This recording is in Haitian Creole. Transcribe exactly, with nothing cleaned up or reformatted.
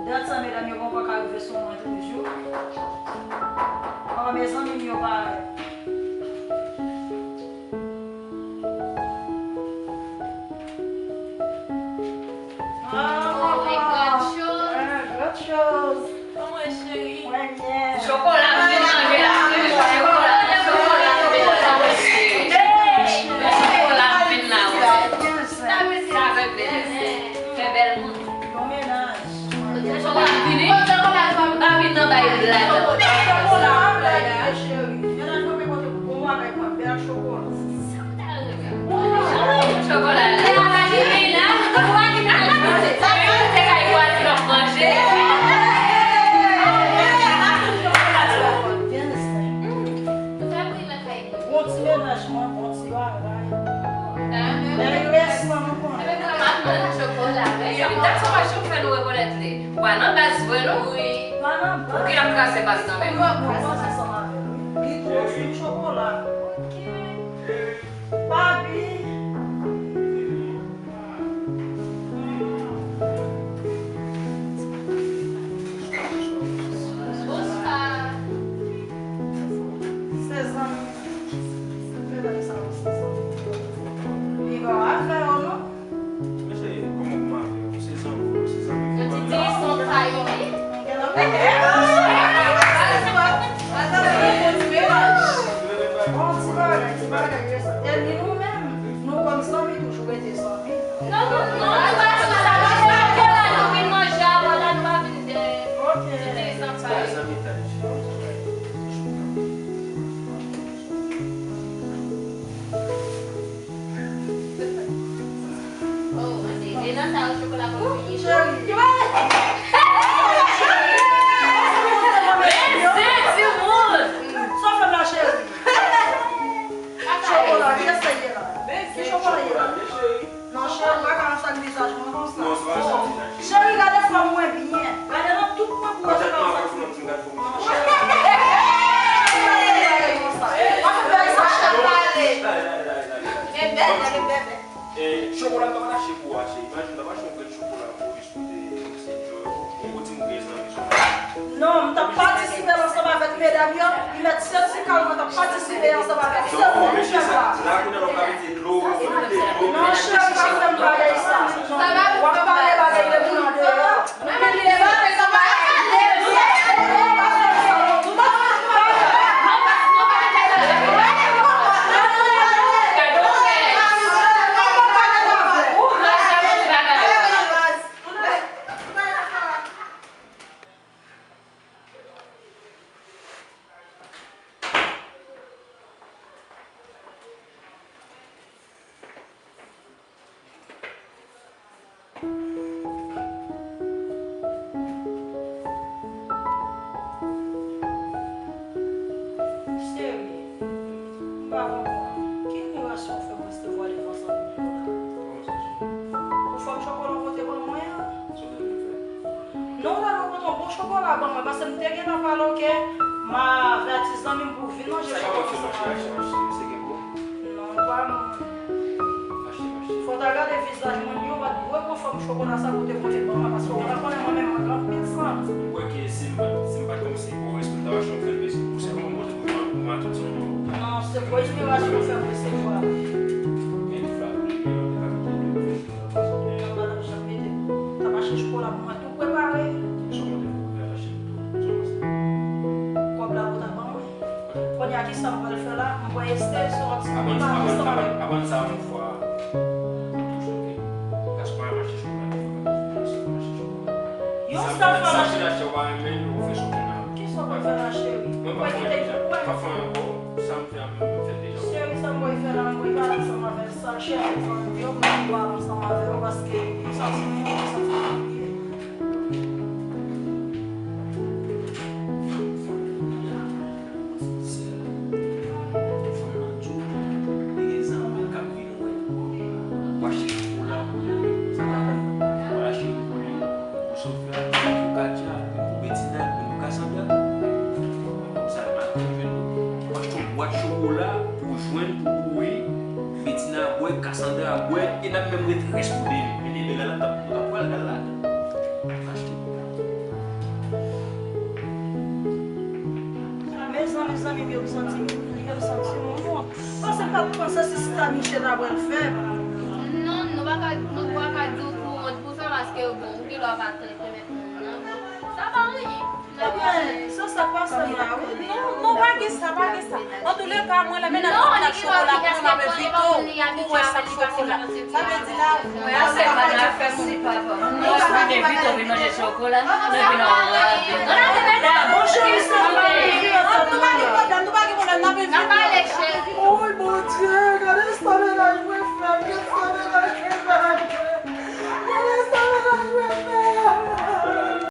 Dat sa, medam yo poko ka rive sou mwen toujou. Papa, mezanmi, m yo parèt. Ah, papa. Ah, grann choz. Kòman w ye, cheri? Mwen byen. Chokola m vin manje la. Chokola, chokola m vin la. Chokola m vin la. Sa regle. Fè bèl moun. Yon mennaj. Chokola vini. Pa vin nan bay blag. Chokola, blag, cheri. Mennaj mwen, men kote bon bagay, mwen, bèl chokola. Chokola. Lè a pa vini la. Te kay vwazen ap manje. Bon ti mennaj mwen, bon ti bagay. Mègres mwen, mwen konnen. Epi m ap manje chokola. Epi dat sa pa janm fè nou rekonèt li. Ou pa nan baz vre non. Wi. Pa nan baz. Ou ki ap kraze baz nan men. Mwen, mwen, mwen, ansanm avè l, wi. Li twò sou chokola. Ok. Papi. Bonswa. Se zanmi. Li bon avè w, non? Mesye, kòman pou m avè w? Se zanmi, se zanmi. Yo di, di son sa, wi. Bon ti bagay, ti bagay. E ni nou menm, nou kòm zanmi toujou rete zanmi. Non, non, non, nou pa sou sa, nou pa sou sa, nou vin manje avan la, nou pa vin, eh, ok. Di son sa. Oh, e nan sa yo chokola pou fini. Cheri. Beze timoun. Sa fè m la, cheri? Chokola, ki sa ye la? Ki chokola ye la? Non, cheri, ou pa ka ansanm vizaj mwen konsa. Non, se pa sa vizaj. Cheri, gade fòm mwen byen. Gade nan tout mwen pou wè se pa sa. E bèl, e bèl. E, chokola m ta pa lache pou w achte. Imajine, ta pa achte yon grenn chokola pou w riske de se djòl. Ou di m prezan, mesye. Non, m t ap patisipe l ansanm avèk medam yo. Li mèt sèt sou karan, m t ap patisipe ansanm avèk sèt moun ki fè sa. La, kounye a, w ka mete dlo, w ka mete dlo. Non, cheri, pa fè m bagay sa. Non, w ap pale bagay de moun andeyò. Cheri, m pa konprann. Ki relasyon w fè w resevwa devan zanmi m yo la? Ou fè m chokola w pote ban mwen an? Non, w ta dwe pote yon bon chokola ban mwen, paske m te gentan pale w ke m a avèti zanmi m pou vin manje chokola ansanm avè w. Non, pa mwen. Fò w ta gade vizaj mwen, yo pa t dwe pran fòm chokola sa pou te pote ban mwen, paske w pa konnen mwen menm, mwen gen anpil zanmi. Ou kwè ke si m pa t, si m pa t kòmanse pran respè, m ta pa janm fè l, men se pou sèlman mwen pote pou mwen, pou mwen tout zanmi. Non, se bon enspirasyon w fè m resevwa. Men li fè l, li fè l, li fè l. Mwen pa t ap janm mete. T ap achte chokola pou mwen tou prepare. Kòb la ou ta ban mwen. Kounye a, kisa m pral fè la? M pral eseye sòti. Aprann sa, aprann, aprann, aprann sa yon fwa. Touche, ok? Paske w pa mache chokola, w pa mache chokola. Yon sèl fwa m achte. Sa m te achte, w pa renmen l, ou fè sou moun nan. Kisa w pral fè la, cheri? Mwen pa fè anyen deja. Pa fè anyen ankò. Sa m fè a, m fè l deja. Cheri, sa m pral fè la, m pral pale ansanm avè l. Sa l chèche zanmi yo, pou nou pale ansanm avè yo, paske m santi m, m santi m ennuyé. Sèl fanm nan di w, li gen zanmi l k ap vin wè l. W achte chokola pou li, sa l ap vin. W achte pou li, pou Sofia, pou Katia, pou Betina, pou Cassandra. Sa l pa t jwenn. W achte yon bwat chokola pou jwenn, pou boure. Betina bwè, Cassandra bwè, e n ap menm ret rès pou demen. Men demen la, n ap, nou t ap pral gad ladan. Achte. Zanmi m yo, m santi, yo m santi yon mò. Paske m pa t panse se sa Michel ta pral fè. Non, nou pa ka, nou pa ka di w pou wont pou sa, paske, bon, ou gen dwa pa trete, men pou moun nan, bon, sa pa anyen. Ebyen, se sa k pase la, wi. Non, non, pa gen sa, pa gen sa. Antouka, mwen, lè mennaj mwen ap chokola pou mwen, m ap envite w pou wè sa k chokola. Sa vle di la, mwen, se pa nan afè moun. Non, sa vin envite w vin manje chokola, nou vin anrade. Bonjou, misye. Nou pa gen pwoblèm, nou pa gen pwoblèm, n ap envite w. Woy, Bondye, gade sa.